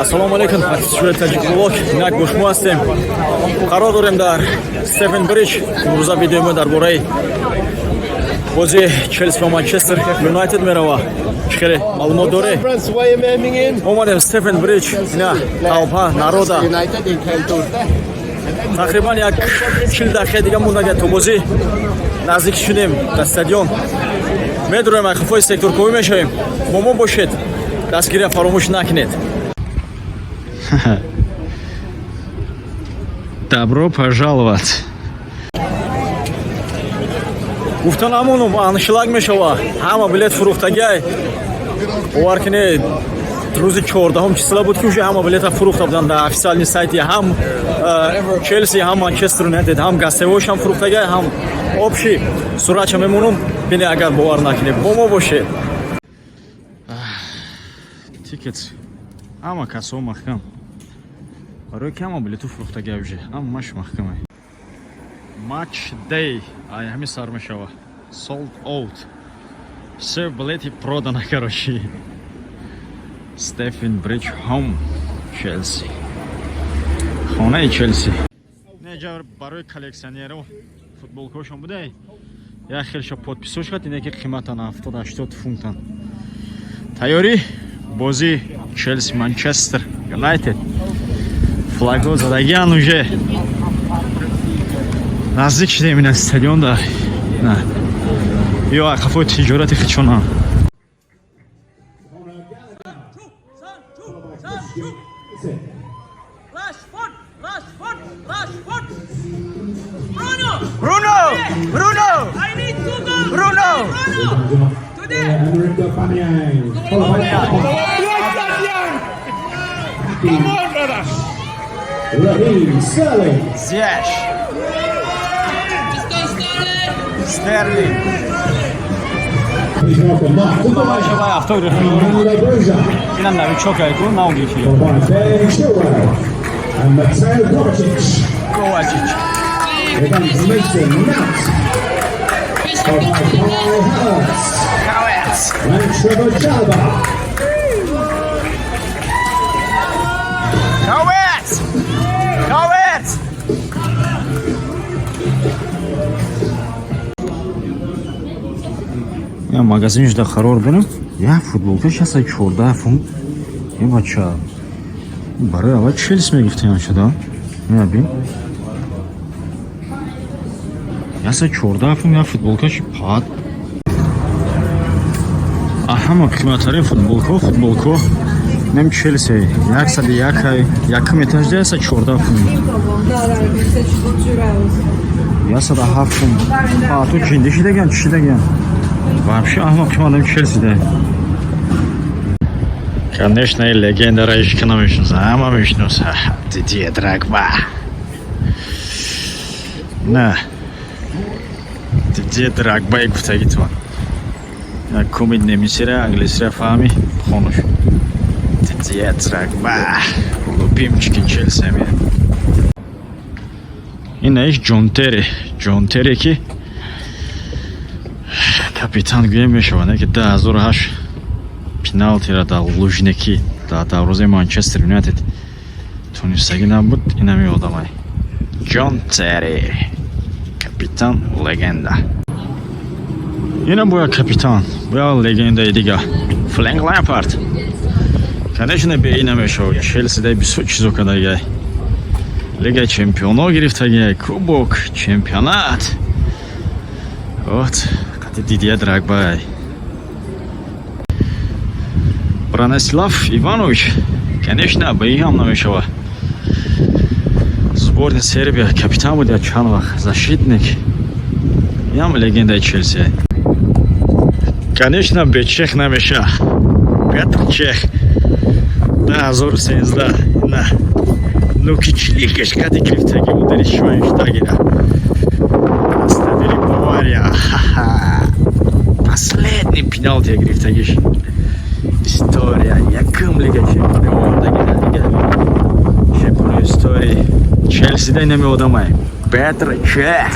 Ассалому алайкум, подписчикони Таҷикблог, инак бо шумо ҳастем. Қарор дорем дар Стэмфорд Бриҷ. Имрӯза видеои мо дар бораи бозии Челси ва Манчестер Юнайтед мерава. Чӣ хеле маълумот доре? Омадем Стэмфорд Бриҷ, ина толпа народа. Тақрибан як 40 дақиқа дига монда то бозӣ, наздик шудем дар стадион. Медуроем, айқафои секторковӣ мешавем. Бо мо бошед, дастгирия фаромӯш накунед. Добро пожаловать. Гуфта намонум, аншлаг мешава, ҳама билет фурӯхтагиай. Бовар кинед, рӯзи 14-ум числа буд, ки уже ҳама билета фурӯхта буданд дар официальный сайти ҳам Челси, ҳам Манчестер Юнайтед, ҳам гостевойшам фурӯхтагиай, ҳам общий. Суратша мемонум, бине, агар бовар накунед, бо мо бошед. Tickets. Ҳама касо маҳкам. Барои ки ҳама билету фурӯхтагиай уже. Ҳамаш маҳкамай. Match day ай ҳами сар мешава. Sold out. Все билеты продано, короче. Стэмфорд Бридж home Челси. Хонаи Челси. Не ҷа барои коллекционеров футболкошон будай. Як хелша подписош кад, ине ки қиматан 70-80 фунтан. Тайёрӣ бозӣ Челси Манчестер Юнайтед. Флагҳо задагиан уже. Наздик шудем ина стадион да. На. Ё қафои тиҷорати хичона. Rashford, Rashford, Rashford. Bruno! Bruno! Bruno! I need two goals. Bruno! Bruno! Today. Emerick Aubameyang. Followed by Come on, brother! Raheem Sterling. Ziyech, Let's go, Sterling. Sterling. Please welcome Mark Шавай автограф. Manuel Broja. Инам новичок айку, нав гирифти. Followed by Ben Chilwell and Mateo Kovacic. Ковачич. Here comes Mason Mount. Followed by Kai Havertz and Trevor Chalobah. Havertz! Havertz! Я магазин жда қарор дорам. Я футболка 614 фунт. Е бача. Барои аввал Челси мегуфтем шуда. Мена бин. 114 фунт я футболка чи пад. А ҳама қиматтарин футболко нем Челси 101 ай, якум этаж 114 фунт. 107 фунт. А ту ҷинди шидаган, чӣ шидаган? Вообще аҳмақ шумо одам Челси да. Конечно, и легендара ишки намешноса, ҳама мешноса. Дидье Дрогба. На. Дидье Дрогбаи гуфтагитон. Як комед немисира, англисира фаҳми, хонуш. Дидье Дрогба. Любимчики Челси ами. Ин наиш Ҷон Терри. Ҷон Терри ки капитан гӯем мешавад, не ки 2008 пеналтиро дар Лужники, дар дарвозаи Манчестер Юнайтед тунистагӣ набуд, инами одамай. Ҷон Терри. Капитан легенда. Ина бояд капитан, бояд легендаи дига. Фрэнк Лэмпард. Конечно, бе ин намешавад. Челси дай бисёр чизо кардагай. Лигаи чемпионо гирифтагай, кубок, чемпионат. Вот, қати Дидье Дрогбай. Бранислав Иванович, конечно, ба ин ҳам намешавад. Сборная Сербия капитан буд як чанд вақт, защитник. Ин легендаи Челси. Конечно, бе Чех намеша. Петр Чех. 2013 на. Нукичликаш кади гирифтаги удари Швайнштайгера. Стадиони Бавария. Последний пеналти гирифтагиш. История. Якум Лига чемпиони овардаги дар Лига чемпиони истории. Челси да инами одамай. Петр Чех.